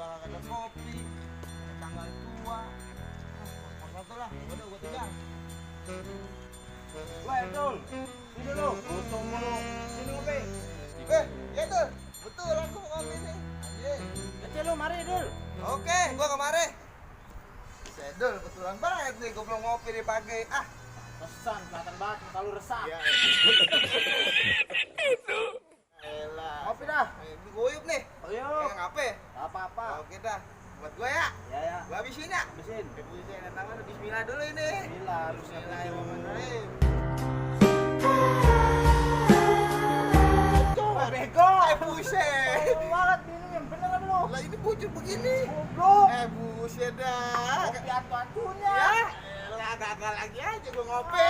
gua kagak ada kopi, tanggal tua. Satu lah, udah gua tinggal. Weh, Dul. Sini lu. Untung mulu. Sini ngopi. Ya tuh, betul aku mau kopi nih. Anjing. Kecil lu mari, Dul. Oke, gua kemari. Sedul, kebetulan banget nih gua belum ngopi di pagi. Pesan, kelihatan banget muka lu resah. Iya. Elah. Ngopi dah. Ini guyup nih. Ayo. Ngapain? Gak apa-apa. Oke dah. Buat gua ya. Ya. Gua habisin ya. Habisin. Habisin. Tangan bismillah dulu ini. Bismillah. Bismillahirrahmanirrahim. Bego. Buset. Tolong banget minum yang beneran lu. Lah ini bocor begini. Goblok. Buset dah. Kopi atu-atunya. Ya. Elah gagal lagi aja gua ngopi.